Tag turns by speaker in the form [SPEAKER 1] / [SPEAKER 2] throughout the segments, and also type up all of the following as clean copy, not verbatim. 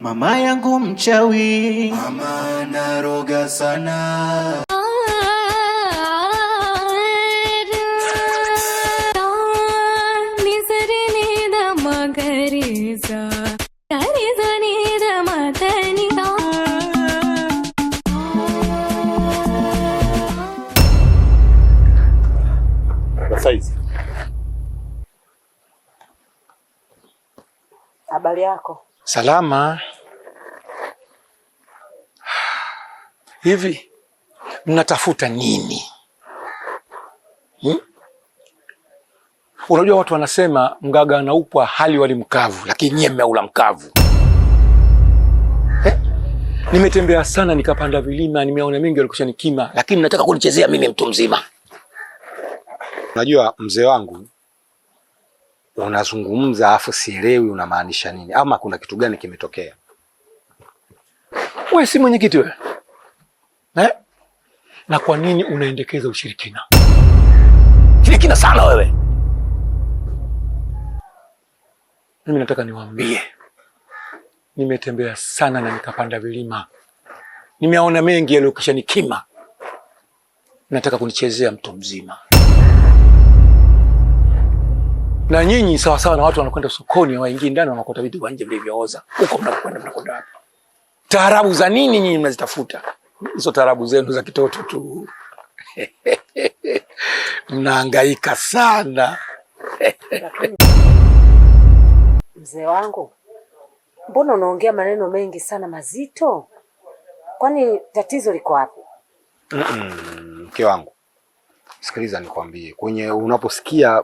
[SPEAKER 1] Mama yangu mchawi, mama naroga sana.
[SPEAKER 2] Habari yako?
[SPEAKER 3] Salama. Hivi mnatafuta nini? Hmm? Unajua watu wanasema mgaga anaupwa hali wali mkavu, lakini nyie mmeula mkavu eh? Nimetembea sana nikapanda vilima, nimeona mengi walikusha nikima, lakini mnataka kunichezea mimi mtu mzima.
[SPEAKER 4] Unajua mzee wangu, unazungumza afu sielewi unamaanisha nini, ama kuna kitu gani kimetokea?
[SPEAKER 3] Wewe si mwenyekiti wewe eh? Na kwa nini unaendekeza ushirikina? Shirikina sana wewe. Mimi nataka niwaambie, nimetembea sana na nikapanda vilima, nimeona mengi yaliyokisha nikima. Nataka kunichezea mtu mzima na nyinyi sawasawa na watu wanakwenda sokoni, waingii ndani, wanakuta vitu vya nje vilivyooza. Huko mnakwenda mnakwenda wapi? Taarabu za nini nyinyi mnazitafuta? Hizo taarabu zenu za kitoto tu. Mnahangaika sana.
[SPEAKER 2] Mzee wangu, mbona unaongea maneno mengi sana mazito? Kwani tatizo liko wapi?
[SPEAKER 4] Mke wangu, sikiliza nikwambie, kwenye unaposikia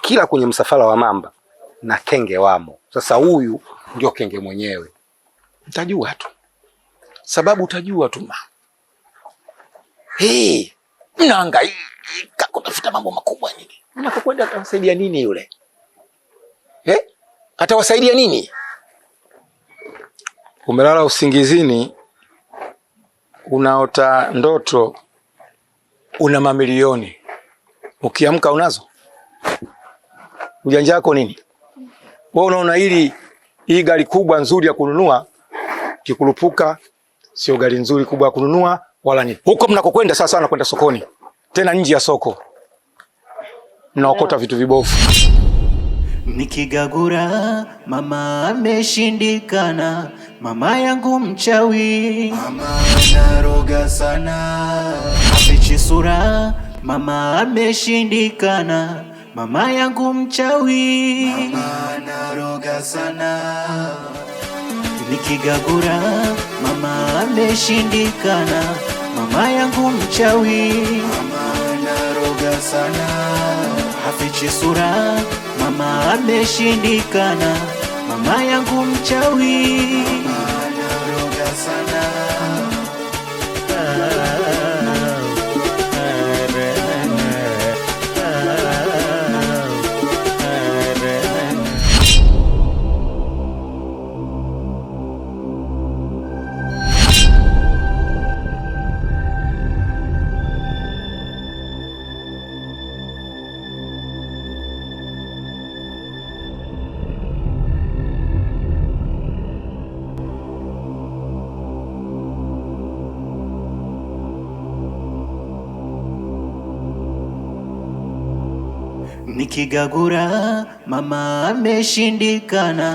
[SPEAKER 4] kila kwenye msafara wa mamba na kenge wamo. Sasa huyu ndio kenge mwenyewe.
[SPEAKER 3] Utajua tu sababu, utajua tu ma. Hey, mnahangaika kutafuta mambo makubwa nini? Mnakokwenda atawasaidia nini yule eh? Atawasaidia nini?
[SPEAKER 4] Umelala usingizini, unaota ndoto
[SPEAKER 3] una mamilioni, ukiamka unazo. Ujanja wako nini? Wewe unaona hili hii gari kubwa nzuri ya kununua, kikurupuka sio gari nzuri kubwa ya kununua wala nini. Huko mnakokwenda sasa, nakwenda sokoni, tena nje ya soko mnaokota vitu vibovu.
[SPEAKER 1] Nikigagura mama ameshindikana, mama yangu mchawi, mama naroga sana, afichi sura, mama ameshindikana, mama yangu mchawi, mama naroga sana. Nikigagura mama ameshindikana, mama yangu mchawi, mama naroga sana, hafichi sura, mama ameshindikana, mama yangu mchawi, mama naroga sana. Nikigagura mama ameshindikana.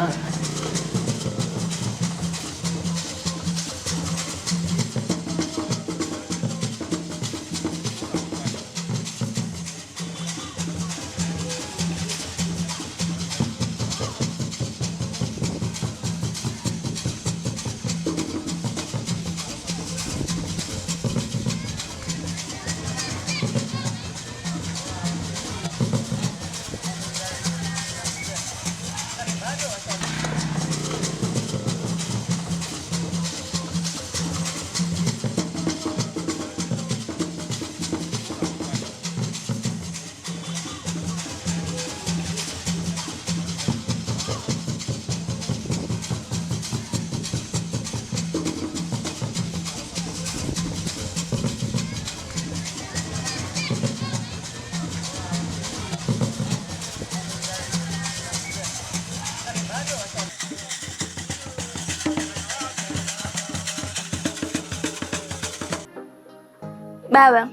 [SPEAKER 5] Baba,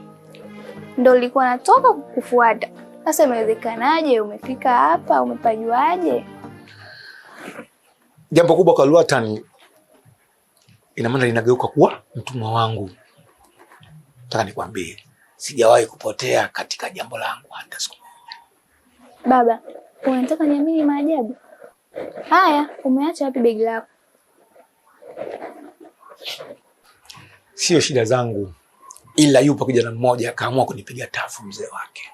[SPEAKER 5] ndo nilikuwa natoka kukufuata. Sasa imewezekanaje umefika hapa? Umepajuaje?
[SPEAKER 3] Jambo kubwa kwa Luatani, ina maana linageuka kuwa mtumwa wangu. Nataka nikwambie, sijawahi kupotea katika jambo langu hata siku moja.
[SPEAKER 5] Baba, unataka niamini maajabu haya? Umeacha wapi begi lako?
[SPEAKER 3] Sio shida zangu, ila yupo kijana mmoja akaamua kunipiga tafu mzee wake.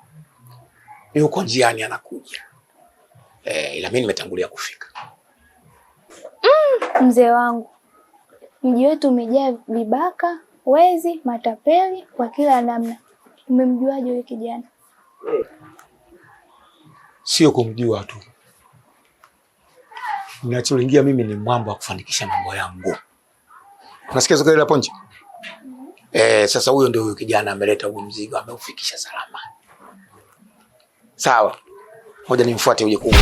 [SPEAKER 3] Yuko njiani anakuja. Ila mimi nimetangulia kufika.
[SPEAKER 5] Mzee wangu, mji wetu umejaa vibaka, wezi, matapeli kwa kila namna. Umemjuaje huyo kijana?
[SPEAKER 3] Sio kumjua tu, ninachoingia mimi ni mwambo wa kufanikisha mambo yangu. Unasikia zogo la ponje? Sasa huyo ndio huyo kijana ameleta huo mzigo, ameufikisha salama. Sawa, ngoja nimfuate uje kubwa.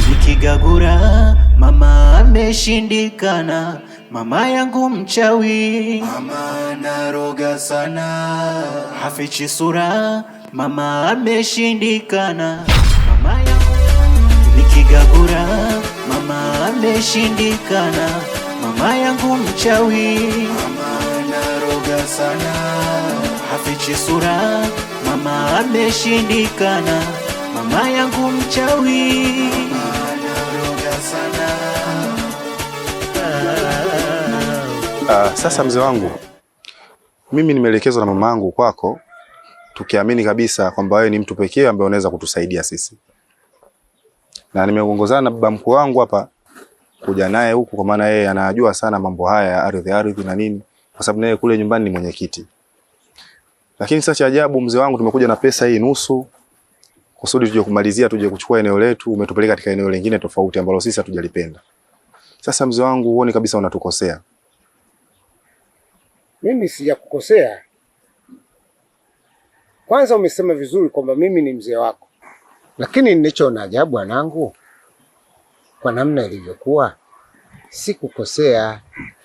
[SPEAKER 1] Nikigagura mama ameshindikana, mama yangu mchawi, mama naroga sana, hafichi sura, mama ameshindikana, mama yangu. Nikigagura mama ameshindikana, mama yangu mchawi, mama naroga sana, hafichi sura, mama ameshindikana, mama yangu mchawi, mama naroga sana.
[SPEAKER 6] Sasa mzee wangu, mimi nimeelekezwa na mama yangu kwako tukiamini kabisa kwamba wewe ni mtu pekee ambaye unaweza kutusaidia sisi. Na nimeongozana na baba mkuu wangu hapa kuja naye huku, kwa maana yeye anajua sana mambo haya ya ardhi ardhi na nini, kwa sababu naye kule nyumbani ni mwenyekiti. Lakini sasa cha ajabu, mzee wangu, tumekuja na pesa hii nusu kusudi tuje kumalizia, tuje kuchukua eneo letu, umetupeleka katika eneo lingine tofauti ambalo sisi hatujalipenda. Sasa mzee wangu, huoni kabisa unatukosea?
[SPEAKER 7] Mimi sijakukosea. Kwanza umesema vizuri kwamba mimi ni mzee wako, lakini nilichoona ajabu bwanangu, kwa namna ilivyokuwa, sikukosea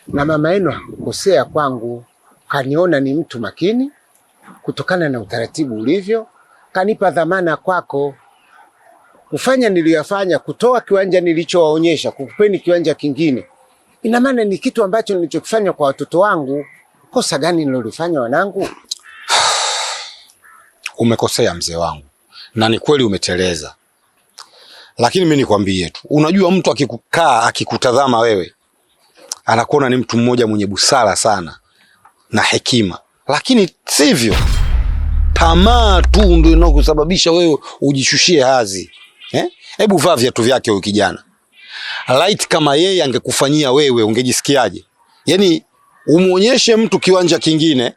[SPEAKER 7] na mama yenu hakukosea kwangu. Kaniona ni mtu makini kutokana na utaratibu ulivyo, kanipa dhamana kwako kufanya niliyoyafanya, kutoa kiwanja nilichowaonyesha, kukupeni kiwanja kingine. Ina maana ni kitu ambacho nilichokifanya kwa watoto wangu. Kosa gani nilolifanya wanangu?
[SPEAKER 4] Umekosea mzee wangu, na ni kweli umeteleza, lakini mimi nikwambie tu, unajua mtu akikukaa akikutazama wewe anakuona ni mtu mmoja mwenye busara sana na hekima, lakini sivyo. Tamaa tu ndio inayokusababisha wewe ujishushie hadhi eh? Hebu vaa viatu vyake huyu kijana. Light kama yeye angekufanyia wewe ungejisikiaje? Yaani umuonyeshe mtu kiwanja kingine,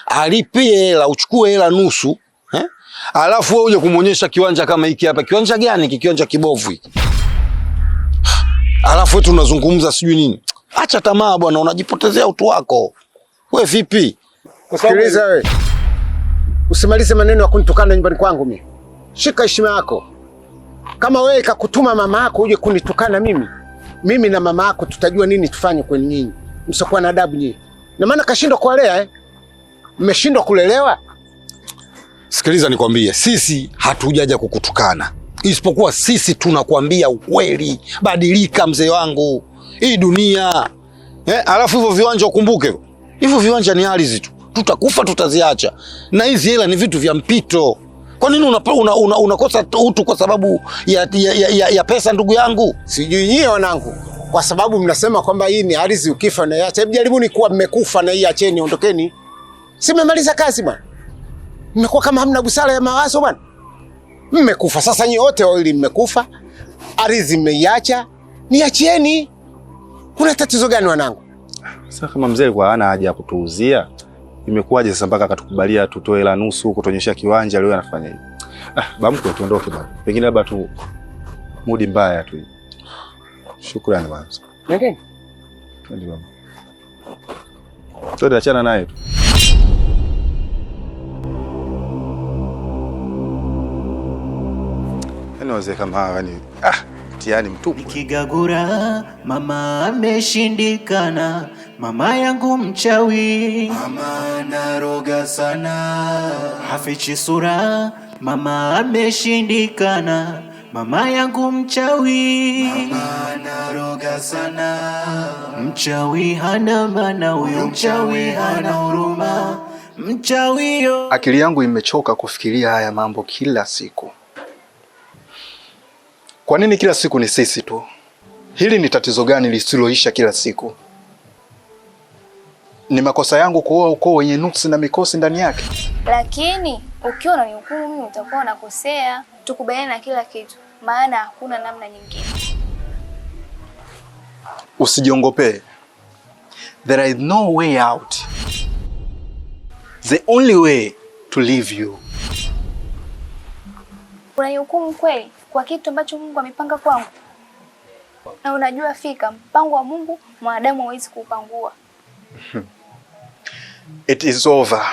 [SPEAKER 4] alipie hela, uchukue hela nusu, eh? Alafu wewe uje kumuonyesha kiwanja kama hiki hapa. Kiwanja gani hiki? Kiwanja kibovu hiki. Alafu wewe tunazungumza sijui nini. Acha tamaa bwana, unajipotezea utu wako. We vipi?
[SPEAKER 7] Sikiliza wewe. Usimalize maneno ya kunitukana nyumbani kwangu mimi. Shika heshima yako. Kama wewe kakutuma mama yako uje kunitukana mimi, mimi na mama yako tutajua nini tufanye kwenye nyinyi. Msokuwa na adabu nyinyi. Na maana kashindwa kuwalea eh? Mmeshindwa kulelewa?
[SPEAKER 4] Sikiliza nikwambie, sisi hatujaja kukutukana, isipokuwa sisi tunakwambia ukweli. Badilika mzee wangu, hii dunia eh. Alafu hivyo viwanja ukumbuke, hivyo viwanja ni ardhi tu, tutakufa tutaziacha, na hizi hela ni vitu vya mpito. Kwa nini unakosa una, una, una utu kwa sababu ya pesa ndugu yangu?
[SPEAKER 7] Sijui nyie wanangu, kwa sababu mnasema kwamba hii ni ardhi, ukifa na iache. Hebu jaribuni kuwa mmekufa na hii acheni, ondokeni. Si mmemaliza kazi bwana? Mmekuwa kama hamna busara ya mawazo bwana. Mmekufa sasa, nyie wote wawili mmekufa, ardhi mmeiacha, niachieni. Kuna tatizo gani wanangu?
[SPEAKER 6] Sasa kama mzee alikuwa hana haja ya kutuuzia, imekuwaje sasa mpaka akatukubalia tutoe hela nusu kutuonyesha kiwanja leo anafanya hivi? Ah, bamkwe tuondoke bwana. Pengine labda tu mudi mbaya tu. Shukrani bwana.
[SPEAKER 7] Nendeni.
[SPEAKER 6] Twende baba. Twende, achana naye tu. Yaani wazee kama hawa yani mtihani mtupu.
[SPEAKER 1] Nikigagura mama ameshindikana, mama yangu mchawi, mama anaroga sana, hafichi sura, mama ameshindikana, mama yangu mchawi, mama anaroga sana, mchawi hana maana huyo, mchawi hana huruma, mchawi yo.
[SPEAKER 8] Akili yangu imechoka kufikiria haya mambo kila siku. Kwa nini kila siku ni sisi tu? Hili ni tatizo gani lisiloisha kila siku? Ni makosa yangu kuoa ukoo wenye nuksi na mikosi ndani yake?
[SPEAKER 5] Lakini ukiwa unanihukumu mimi utakuwa unakosea. Tukubaliane na kila kitu, maana hakuna namna nyingine.
[SPEAKER 8] Usijiongopee. There is no way out. The only way to leave you.
[SPEAKER 5] Unanihukumu kweli kwa kitu ambacho Mungu amepanga kwangu? Na unajua fika mpango wa Mungu mwanadamu hawezi kuupangua.
[SPEAKER 8] It is over.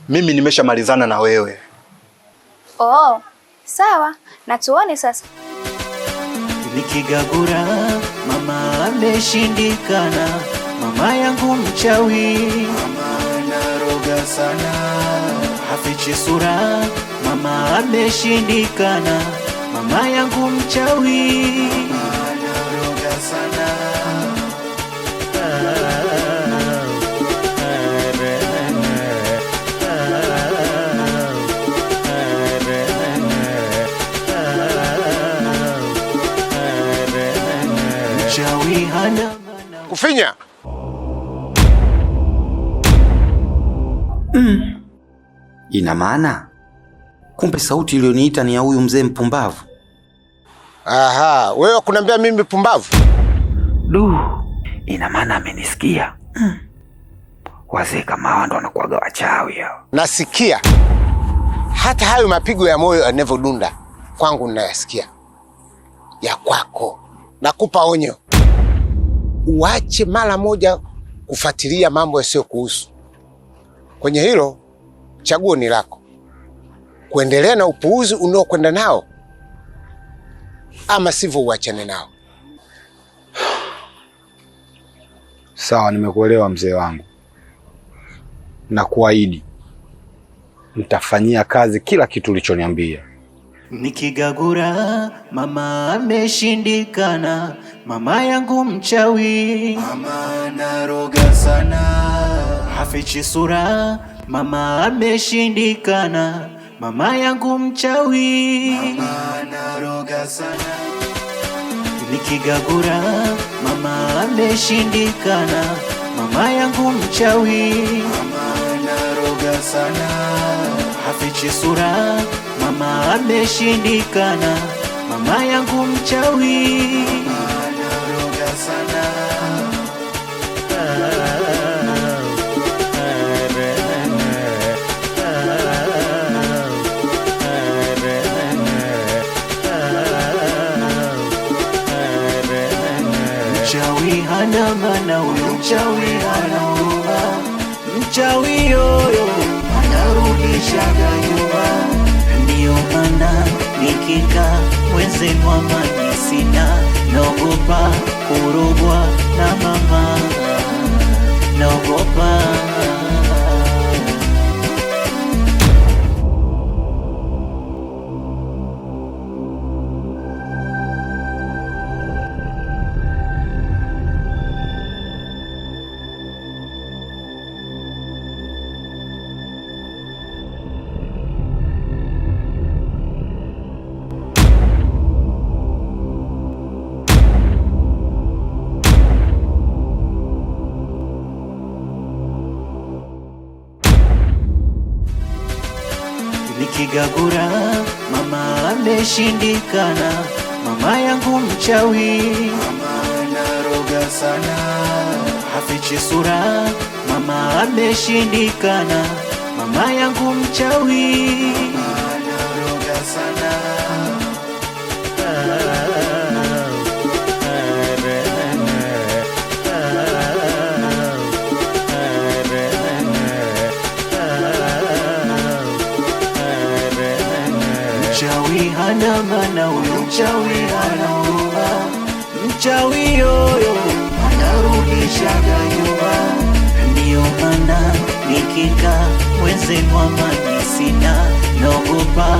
[SPEAKER 8] Mimi nimeshamalizana na wewe.
[SPEAKER 5] Oh, sawa, na tuone sasa.
[SPEAKER 1] Nikigagura mama ameshindikana, mama yangu mchawi, mama anaroga sana, hafichi sura, mama ameshindikana, mama yangu mchawi, mama anaroga sana. Mchawi hana
[SPEAKER 7] Kufinya.
[SPEAKER 9] Ina maana kumbe sauti iliyoniita ni ya huyu mzee mpumbavu.
[SPEAKER 7] Aha, wewe kuniambia mimi pumbavu?
[SPEAKER 9] Du, ina maana amenisikia. Wazee kama hawa ndo wanakuwaga wachawi hao.
[SPEAKER 7] Nasikia hata hayo mapigo ya moyo yanavyodunda kwangu ninayasikia, ya kwako. Nakupa onyo, uache mara moja kufuatilia mambo yasiyokuhusu. Kwenye hilo chaguo ni lako, kuendelea na upuuzi unaokwenda nao, ama sivyo uachane nao.
[SPEAKER 4] Sawa, nimekuelewa mzee wangu, na kuahidi nitafanyia kazi kila kitu ulichoniambia.
[SPEAKER 1] Nikigagura mama ameshindikana, mama yangu mchawi, mama naroga sana, hafichi sura, mama ameshindikana, mama yangu mchawi, mama naroga sana. Nikigagura mama ameshindikana, mama yangu mchawi, mama naroga sana, hafichi sura, mama ameshindikana, mama yangu mchawi, mama naroga sana. Mchawi hana maana huyo, mchawi hana huruma, mchawi yoyo anarudishaga nyuma. Ndiyo maana nikikaa mwenzenu amani sina, naogopa kurogwa na mama, naogopa. Nikigagura mama ameshindikana, mama yangu mchawi, mama naroga sana, hafichi sura, mama ameshindikana, mama yangu mchawi, mama naroga sana. Mchawi hana maana huyo, mchawi hana huruma, mchawi yoyo anarudishaga nyuma. Ndiyo maana nikikaa mwenzenu amani sina, naogopa